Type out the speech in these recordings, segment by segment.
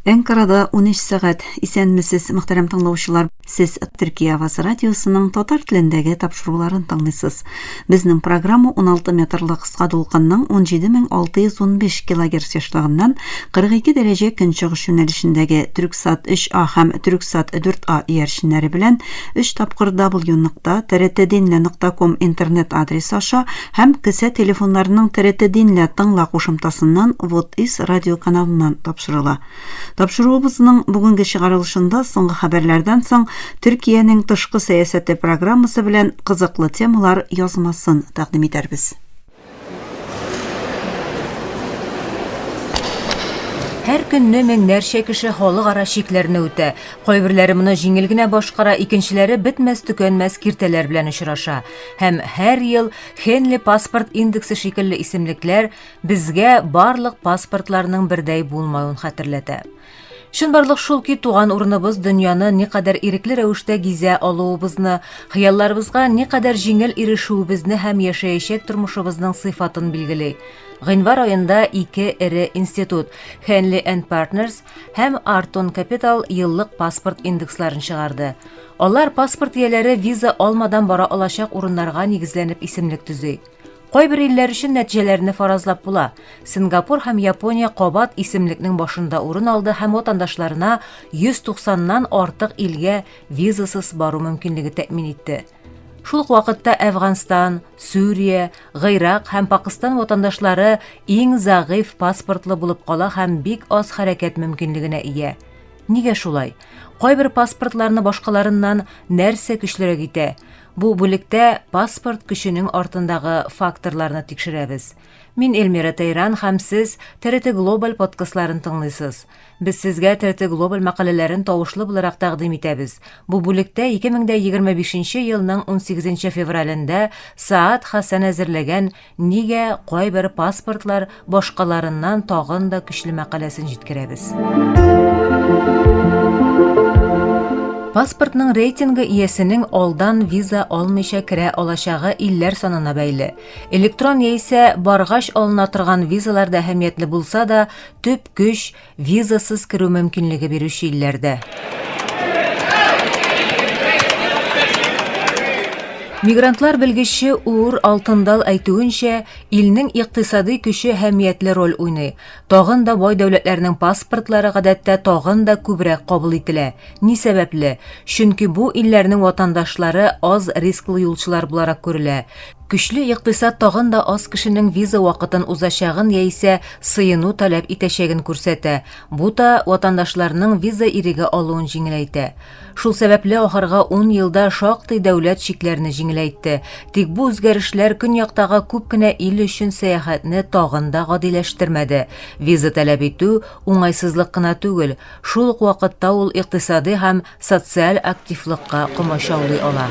Әнкарада 13 сәгать. Исәнмесез, мөхтәрәм тыңлаучылар. Сез Төркия авазы радиосының татар телендәге тапшыруларын тыңлыйсыз. Безнең программа 16 метрлы кыска дулкынның 17615 килогерц ешлыгыннан 42 дәрәҗә көнчыгыш юнәлешендәге Түрксат 3А һәм Түрксат 4А иярченнәре белән 3 тапкыр w.trtdinle.com интернет адресы аша һәм кесә телефоннарының TRT Dinle тыңла кушымтасыннан Вот Is радио каналыннан тапшырыла. Тапшыруыбызның бүгенге чыгарылышында соңгы хәбәрләрдән соң Төркиянең тышкы сәясәте программасы белән кызыклы темалар язмасын тәкъдим итәрбез. Һәр көнне меңнәрчә кеше халыкара чикләрне үтә. Кайберләре моны җиңел генә башкара, икенчеләре бетмәс-төкәнмәс киртәләр белән очраша. Һәм һәр ел Хенли паспорт индексы шикелле исемлекләр безгә барлык паспортларның бердәй булмавын хәтерләтә. Чынбарлык шул ки, туган урыныбыз дөньяны никадәр ирекле рәвештә гизә алуыбызны, хыялларыбызга никадәр җиңел ирешүебезне һәм яшәячәк тормышыбызның сыйфатын билгели. Гыйнвар аенда ике эре институт, Henley and Partners һәм Arton Capital еллык паспорт индексларын чыгарды. Алар паспорт ияләре виза алмадан бара алачак урыннарга нигезләнеп исемлек төзи. Кайбер илләр өчен нәтиҗәләрне фаразлап була. Сингапур һәм Япония кабат исемлекнең башында урын алды һәм ватандашларына 190 нан артык илгә визасыз бару мөмкинлеге тәэмин итте. Шул ук вакытта Әфганстан, Сүрия, Гыйрак һәм Пакыстан ватандашлары иң зәгыйфь паспортлы булып кала һәм бик аз хәрәкәт мөмкинлегенә ия. Нигә шулай? Кайбер паспортларны башкаларыннан нәрсә көчлерәк итә? Бу бүлектә паспорт көченең артындагы факторларны тикшерәбез. Мин Эльмира Тәйран һәм сез TRT Global подкастларын тыңлыйсыз. Без сезгә TRT Global мәкаләләрен тавышлы буларак тәкъдим итәбез. Бу бүлектә 2025 елның 18 февралендә Саат Хәсән әзерләгән Нигә кайбер паспортлар башкаларыннан тагын да көчле мәкаләсен җиткерәбез. Паспортның рейтингы иясенең алдан виза алмыйча керә алачагы илләр санына бәйле. Электрон яисә баргач алына торган визалар да әһәмиятле булса да, төп көч визасыз керү мөмкинлеге бирүче илләрдә. Мигрантлар белгече Уур Алтындал әйтүенчә, илнең икътисади көче әһәмиятле роль уйный. Тагын да бай дәүләтләрнең паспортлары гадәттә тагын да күбрәк кабул ителә. Ни сәбәпле? Чөнки бу илләрнең ватандашлары аз рисклы юлчылар буларак күрелә. Көчле икътисад тагын да аз кешенең виза вакытын узачагын яисә сыену таләп итәчәген күрсәтә, бу та ватандашларның виза иреге алуын җиңеләйтә. Шул сәбәпле ахыргы ун елда шактый дәүләт чикләрне җиңеләйтте. Тик бу үзгәрешләр көньяктагы күп кенә ил өчен сәяхәтне тагын да гадиләштермәде. Виза таләп итү, уңайсызлык кына түгел, шул ук вакытта ул икътисадый һәм социаль активлыкка комачаулый ала.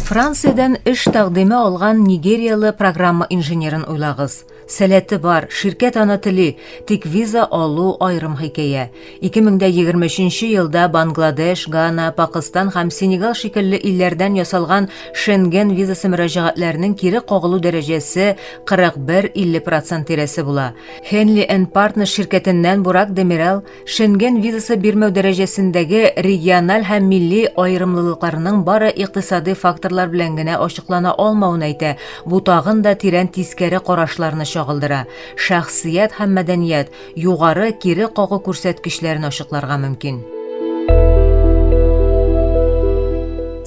Франциядән эш тәкъдиме алган нигерияле программа инженерын уйлагыз. Сәләте бар, ширкәт аны тели, тик виза алу аерым хикәя. 2023 елда Бангладеш, Гана, Пакыстан һәм Сенегал шикелле илләрдән ясалган Шенген визасы мөрәҗәгатьләренең кире кагылу дәрәҗәсе 41-50 процент тирәсе була. Henley and Partners ширкәтеннән Бурак Демирел Шенген визасы бирмәү дәрәҗәсендәге региональ һәм милли аерымлылыкларның бары икътисадый факторлар белән генә ачыклана алмавын әйтә. Бу тагын да тирән тискәре карашларны чагылдыра. Шәхсият һәм мәдәният югары кире кагу күрсәткечләрен ачыкларга мөмкин.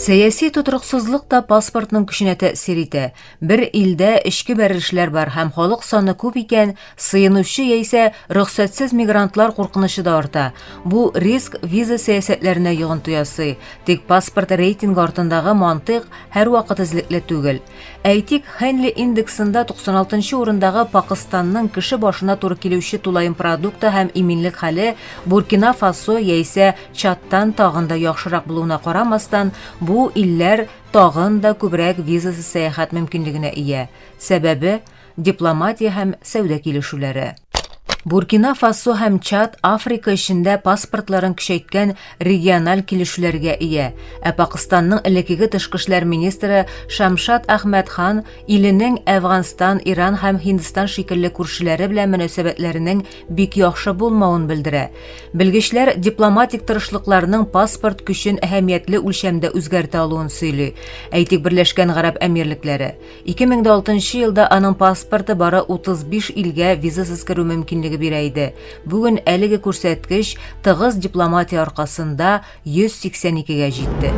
Сәяси тотрыксызлык та паспортның көченә тәэсир итә. Бер илдә эчке бәрелешләр бар һәм халык саны күп икән, сыенучы яисә рөхсәтсез мигрантлар куркынычы да арта. Бу риск виза сәясәтләренә йогынты ясый. Тик паспорт рейтингы артындагы мантыйк һәрвакыт эзлекле түгел. Әйтик, Хенли индексында 96 нчы урындагы Пакыстанның кеше башына туры килүче тулаем продукты һәм иминлек хәле Буркина-Фасо яисә Чадтан тагын да яхшырак булуына карамастан, бу илләр тагын да күбрәк визасыз сәяхәт мөмкинлегенә ия. Сәбәбе, дипломатия һәм сәүдә килешүләре. Буркина Фасо һәм Чад Африка эчендә паспортларын көчәйткән региональ килешүләргә ия. Ә Пакыстанның элеккеге тышкы эшләр министры Шамшат Әхмәд хан иленең Әфганстан, Иран һәм Һиндстан шикелле күршеләре белән мөнәсәбәтләренең бик яхшы булмавын белдерә. Белгечләр дипломатик тырышлыкларның паспорт көчен әһәмиятле үлчәмдә үзгәртә алуын сөйли. Әйтик, Берләшкән Гарәп Әмирлекләре. 2006 елда аның паспорты бары 35 илгә визасыз керү мөмкинлеге бирә иде. Бүген әлеге күрсәткеч тыгыз дипломатия аркасында 182-гә җитте.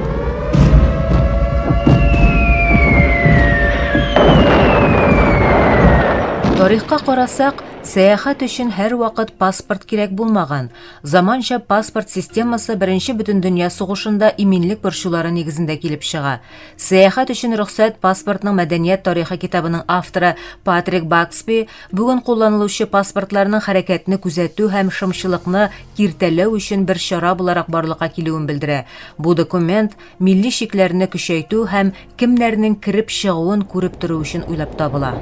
Тарихка карасак, сәяхәт өчен һәрвакыт паспорт кирәк булмаган. Заманча паспорт системасы Беренче бөтендөнья сугышында иминлек борчулары нигезендә килеп чыга. Сәяхәт өчен рөхсәт паспортның мәдәният тарихы китабының авторы Патрик Баксби бүген кулланылучы паспортларның хәрәкәтне күзәтү һәм шымчылыкны киртәләү өчен бер чара буларак барлыкка килүен белдерә. Бу документ милли чикләрне көчәйтү һәм кемнәрнең кереп чыгуын күреп тору өчен уйлап табыла.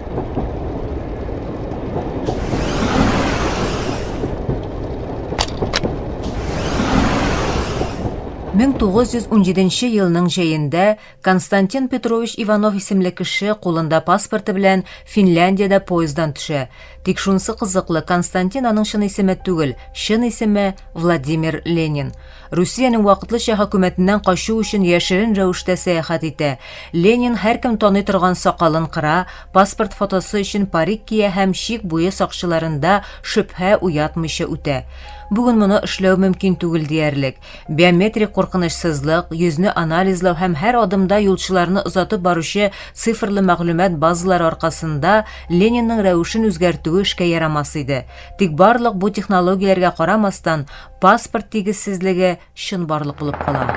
1917 елның җәендә Константин Петрович Иванов исемле кеше кулында паспорты белән Финляндиядә поезддан төшә. Тик шунысы кызыклы, Константин аның чын исеме түгел, чын исеме Владимир Ленин. Русиянең вакытлыча хөкүмәтеннән качу өчен яшерен рәвештә сәяхәт итә. Ленин һәркем таный торган сакалын кыра, паспорт фотосы өчен парик кия һәм чик буе сакчыларында шөбһә уятмыйча үтә. Бүген моны эшләү мөмкин түгел диярлек. Биометрик куркынычсызлык, йөзне анализлау һәм һәр адымда юлчыларны озатып баручы цифрлы мәгълүмат базалары аркасында Ленинның рәвешен үзгәртүе эшкә ярамас иде. Тик барлык бу технологияләргә карамастан, паспорт тигезсезлеге чынбарлык булып кала.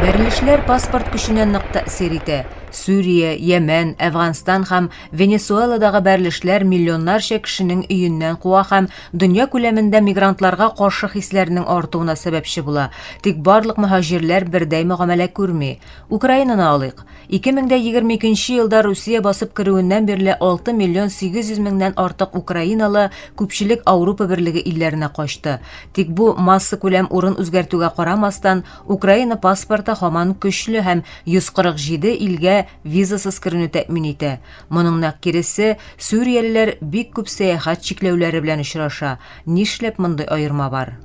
Бәрелешләр паспорт көченә нык тәэсир итә. Сүрия, Йәмән, Әфганстан һәм Венесуэладагы бәрелешләр миллионнарча кешенең өеннән куа һәм дөнья күләмендә мигрантларга каршы хисләрнең артуына сәбәпче була. Тик барлык мөһаҗирләр бердәй мөгамәлә күрми. Украинаны алыйк. 2022 елда Русия басып керүеннән бирле 6 миллион 800 меңнән артык украиналы күпчелек Аурупа Берлеге илләренә качты. Тик бу массакүләм урын үзгәртүгә карамастан, Украина паспорты һаман көчле һәм 147 илгә визасыз керүне тәэмин итә. Моның нәкъ киресе, сүриялеләр бик күп сәяхәт чикләүләре белән очраша. Нишләп мондый аерма бар?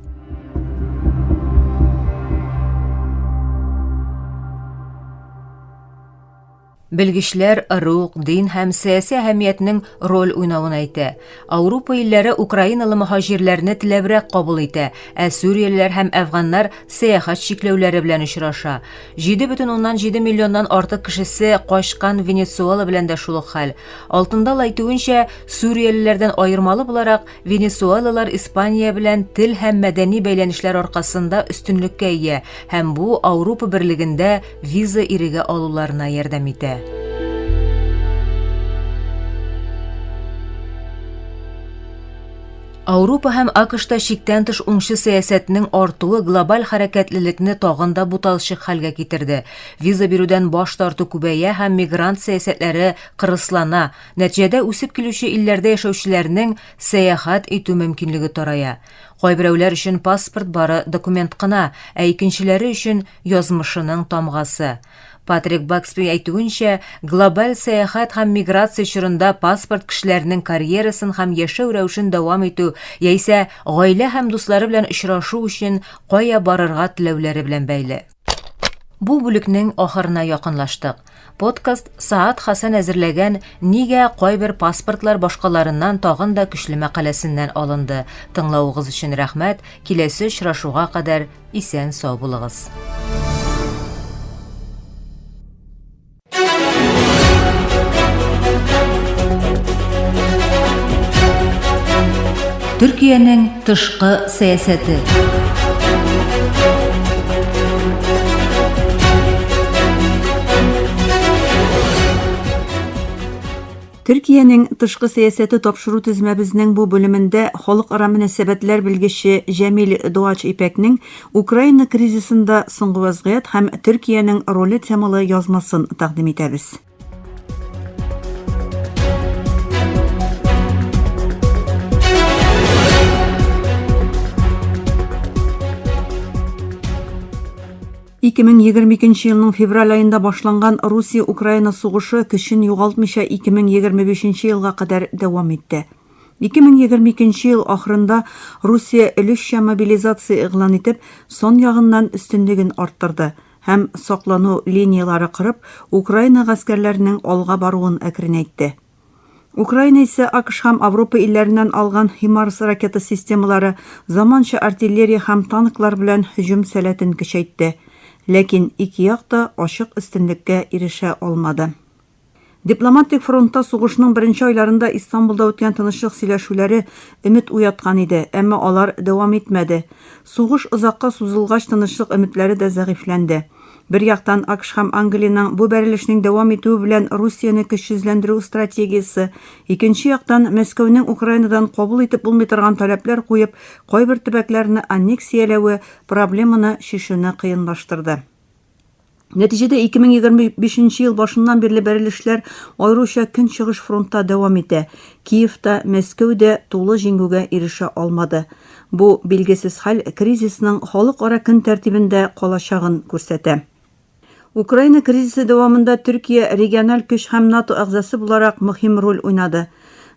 Белгечләр ыруг, дин һәм сәяси әһәмиятнең роль уйнавын әйтә. Аурупа илләре украиналы мөһаҗирләрне теләбрәк кабул итә, ә сүриялеләр һәм әфганнар сәяхәт чикләүләре белән очраша. 7,7 миллионнан артык кешесе качкан Венесуэла белән дә шул ук хәл. Алтындал әйтүенчә, сүриялеләрдән аермалы буларак, Венесуэлалар Испания белән тел һәм мәдәни бәйләнешләр аркасында өстенлеккә ия һәм бу Аурупа Берлегендә виза иреге алуларына ярдәм итә. Аурупа һәм АКШта чиктән тыш уңчы сәясәтнең артуы глобаль хәрәкәтлелекне тагын да буталчык хәлгә китерде. Виза бирүдән баш тарту күбәя һәм мигрант сәясәтләре кырыслана, Нәтиҗәдә үсеп килүче илләрдә яшәүчеләрнең сәяхәт итү мөмкинлеге тарая. Кайберәүләр өчен паспорт бары документ кына, ә икенчеләре өчен язмышының тамгасы. Патрик Баксби әйтүенчә, глобаль сәяхәт һәм миграция чорында паспорт кешеләрнең карьерасын һәм яшәү рәвешен дәвам итү яисә гаилә һәм дуслары белән очрашу өчен кая барырга теләүләре белән бәйле. Бу бүлекнең ахырына якынлаштык. Подкаст Саат Хасан әзерләгән Нигә кайбер паспортлар башкаларыннан тагын да көчле мәкаләсеннән алынды. Тыңлавыгыз өчен рәхмәт. Киләсе очрашуга кадәр исән-сау булыгыз. Төркиянең тышкы сәясәте. Төркиянең тышкы сәясәте тапшыру тезмәбезнең бу бүлемендә халыкара мөнәсәбәтләр белгече Җәмил Дуач Ипәкнең Украина кризисында соңгы вәзгыять һәм Төркиянең роле темалы язмасын тәкъдим итәбез. 2022 елның февраль аенда башланган Русия-Украина сугышы көчен югалтмыйча 2025 елга кадәр дәвам итте. 2022 ел ахырында Русия өлешчә мобилизация игълан итеп, сан ягыннан өстенлеген арттырды һәм саклану линияләре корып, Украина гаскәрләренең алга баруын әкренәйтте. Украина исә АКШ һәм Авропа илләреннән алган ХИМАРС ракета системалары, заманча артиллерия һәм танклар белән һөҗүм сәләтен көчәйтте. Ләкин ике як та ачык өстенлеккә ирешә алмады. Дипломатик фронтта сугышның беренче айларында Истанбулда үткән тынычлык сөйләшүләре өмет уяткан иде, әмма алар дәвам итмәде. Сугыш озакка сузылгач тынычлык өметләре дә зәгыйфьләнде. Бер яктан, АКШ һәм Англиянең бу бәрелешнең дәвам итүе белән Русияне көчсезләндерү стратегиясе, икенче яктан, Мәскәүнең Украинадан кабул итеп булмый торган таләпләр куеп, кайбер төбәкләрне аннексияләве проблеманы чишүне кыенлаштырды. Нәтиҗәдә 2025 нче ел башыннан бирле бәрелешләр аеруча Көнчыгыш фронтта дәвам итә, Киев та, Мәскәү дә тулы җиңүгә ирешә алмады. Бу билгесез хәл кризисның халыкара көн тәртибендә калачагын күрсәтә. Украина кризисы дәвамында Төркия региональ көч һәм НАТО әгъзасы буларак мөһим роль уйнады.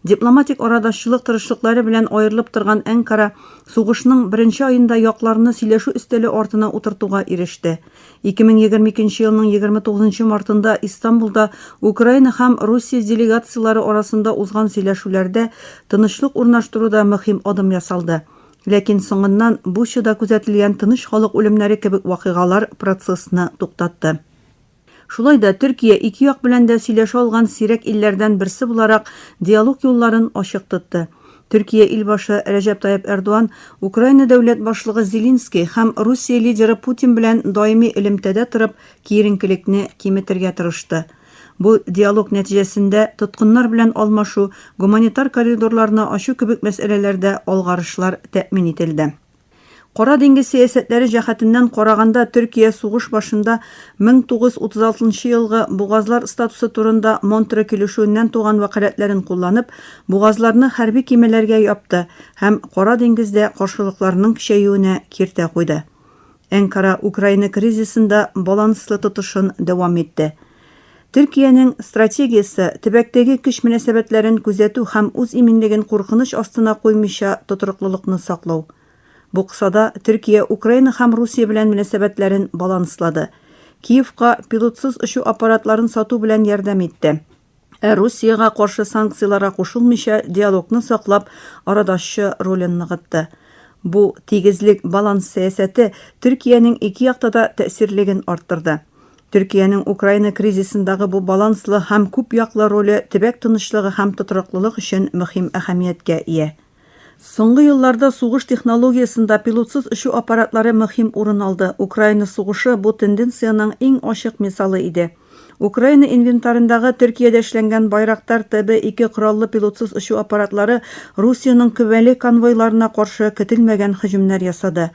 Дипломатик арадашчылык тырышлыклары белән аерылып торган Әнкара сугышның беренче аенда якларны сөйләшү өстәле артына утыртуга иреште. 2022 елның 29 мартында Истанбулда Украина һәм Русия делегацияләре арасында узган сөйләшүләрдә тынычлык урнаштыруда мөһим адым ясалды. Ләкин соңыннан Бучада күзәтелгән тыныч халык үлемнәре кебек вакыйгалар процессны туктатты. Шулай да Төркия ике як белән дә сөйләшә алган сирәк илләрдән берсе буларак диалог юлларын ачык тотты. Төркия илбашы Рәҗәп Тайып Эрдоган Украина дәүләт башлыгы Зеленский һәм Русия лидеры Путин белән даими элемтәдә торып, киеренкелекне киметергә тырышты. Бу диалог нәтиҗәсендә тоткыннар белән алмашу, гуманитар коридорларны ачу кебек мәсьәләләрдә алгарышлар тәэмин ителде. Кара диңгез сәясәтләре җәһәтеннән караганда, Төркия сугыш башында 1936 нчы елгы бугазлар статусы турында Монтре килешүеннән туган вәкаләтләрен кулланып, бугазларны хәрби кимәләргә япты һәм Кара диңгездә каршылыкларның көчәюенә киртә куйды. Әнкара Украина кризисында баланслы тотышын дәвам итте. Төркиянең стратегиясе, төбәктәге көч мөнәсәбәтләрен күзәтү һәм үз иминлеген куркыныч астына куймыйча тотрыклылыкны саклау. Бу кысада Төркия Украина һәм Русия белән мөнәсәбәтләрен баланслады. Киевка пилотсыз очу аппаратларын сату белән ярдәм итте. Ә Русиягә каршы санкцияләргә кушылмыйча диалогны саклап, арадашчы ролен ныгытты. Бу тигезлек, баланс сәясәте Төркиянең ике якта да тәэсирлеген арттырды. Төркиянең Украина кризисындагы бу баланслы һәм күпьяклы роле төбәк тынычлыгы һәм тотрыклылык өчен мөһим әһәмияткә ия. Соңгы елларда сугыш технологиясендә пилотсыз очу аппаратлары мөһим урын алды. Украина сугышы бу тенденциянең иң ачык мисалы иде. Украина инвентарендагы Төркиядә эшләнгән Байрактар ТБ-2 кораллы пилотсыз очу аппаратлары Русиянең көбәле конвойларына каршы көтелмәгән һөҗүмнәр ясады.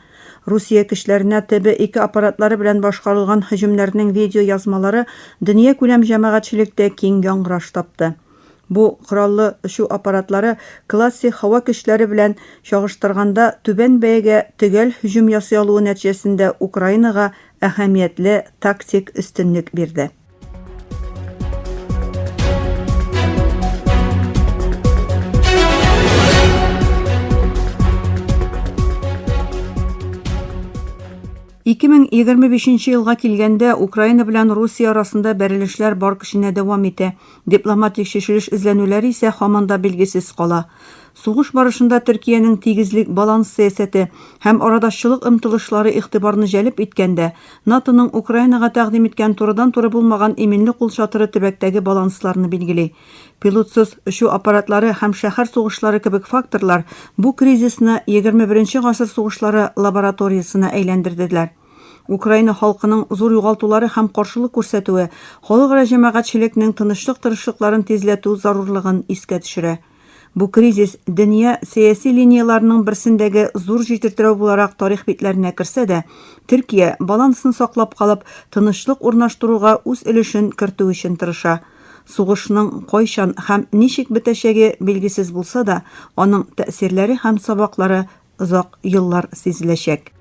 Русия көчләренә ТБ-2 аппаратлары белән башкарылган һөҗүмнәрнең видеоязмалары дөньякүләм җәмәгатьчелектә киң яңгыраш тапты. Бу кораллы очу аппаратлары классик һава көчләре белән чагыштырганда түбән бәягә төгәл һөҗүм ясый алуы нәтиҗәсендә Украинага әһәмиятле тактик өстенлек бирде. 2025 елга килгәндә, Украина белән Русия арасында бәрелешләр бар көченә дәвам итә. Дипломатик чишелеш эзләнүләре исә һаман да билгесез кала. Сугыш барышында Төркиянең тигезлек, баланс сәясәте һәм арадашчылык омтылышлары игътибарны җәлеп иткәндә, НАТОның Украинага тәкъдим иткән турыдан-туры булмаган иминлек кулчатыры төбәктәге балансларны билгели. Пилотсыз очу аппаратлары һәм шәһәр сугышлары кебек факторлар бу кризисны 21 нче гасыр сугышлары лабораториясенә әйләндерделәр. Украина халкының зур югалтулары һәм каршылык күрсәтүе халыкара җәмәгатьчелекнең тынычлык тырышлыкларын тизләтү зарурлыгын искә төшерә. Бу кризис дөнья сәяси линияләренең берсендәге зур җитерттерәү буларак тарих битләренә керсә дә, Төркия, балансын саклап калып, тынычлык урнаштыруга үз өлешен кертү өчен тырыша. Сугышның кайчан һәм ничек бетәчәге билгесез булса да, аның тәэсирләре һәм сабаклары озак еллар сизеләчәк.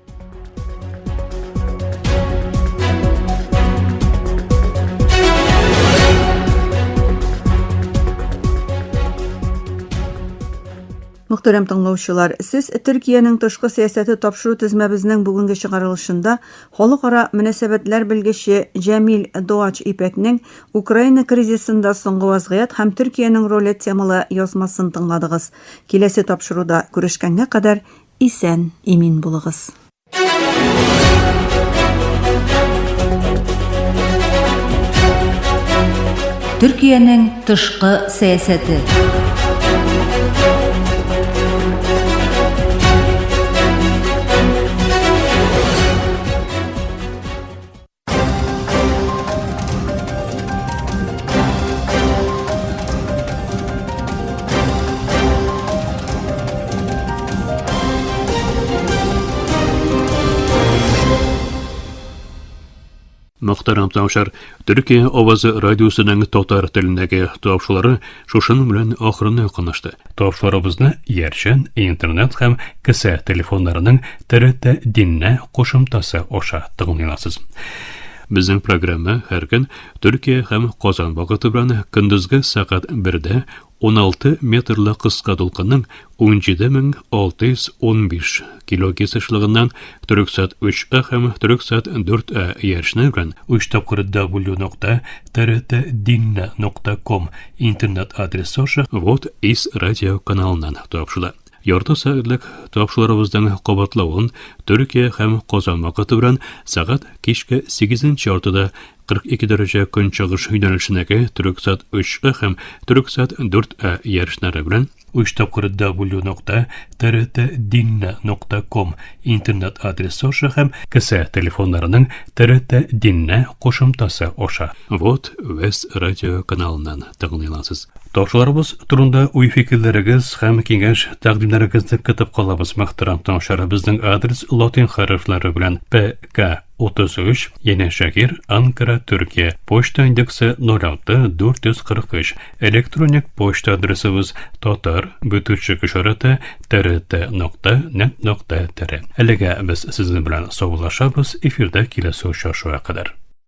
Мөхтәрәм тыңлаучылар, сез Төркиянең тышкы сәясәте тапшыру тезмәбезнең бүгенге чыгарылышында халыкара мөнәсәбәтләр белгече Җәмил Доач Ипәкнең Украина кризисында соңгы вазгыять һәм Төркиянең роле темалы язмасын тыңладыгыз. Киләсе тапшыруда күрешкәнгә кадәр исән, имин булыгыз. Төркиянең тышкы сәясәте. Мөхтәрәм тыңлаучылар, Төркия авазы радиосының татар телендәге тапшырулары шушының белән ахырына якынлашты. Тапшыруларыбызны иярчен, интернет һәм кесә телефоннарының ТРТ Диннә кушымтасы аша тыңлый аласыз. Безнең программа һәр көн Төркия һәм Казан вакыты белән көндезге сәгать 1-дә 16 метрлы кыска дулкынның 17615 килогерц ешлыгыннан Төрексат 3А һәм Төрексат 4А иярчене белән 3 тапкыр w.trtdinna.com интернет адресы аша Вот из радио каналыннан тапшырыла. Ярты сәгатьлек тапшыруларыбызның кабатлавын Төркия һәм Казан вакыты белән сәгать кичке 8 яртыда 42 дәрәҗә көнчыгыш юнәлешендәге Төрексат 3А һәм Төрексат 4А ярышлары белән 3 тапкыр w.trtdinna.com интернет адресы аша һәм кесә телефоннарының TRT Диннә кушымтасы аша Вот Вест радио каналыннан тыңлый аласыз. Тапшыруларыбыз турында уй-фикерләрегез һәм киңәш-тәкъдимнәрегезне көтеп калабыз, мөхтәрәм тыңлаучылар. Безнең адрес латин хәрефләре белән ПК 33, Янәшәһир, Анкара, Төркия. Почта индексы 06 443. Электроник почта адресыбыз татар бөтүчек ишарәте trt.net.tr. Әлегә без сезнең белән саубуллашабыз, эфирдә киләсе очрашуга кадәр.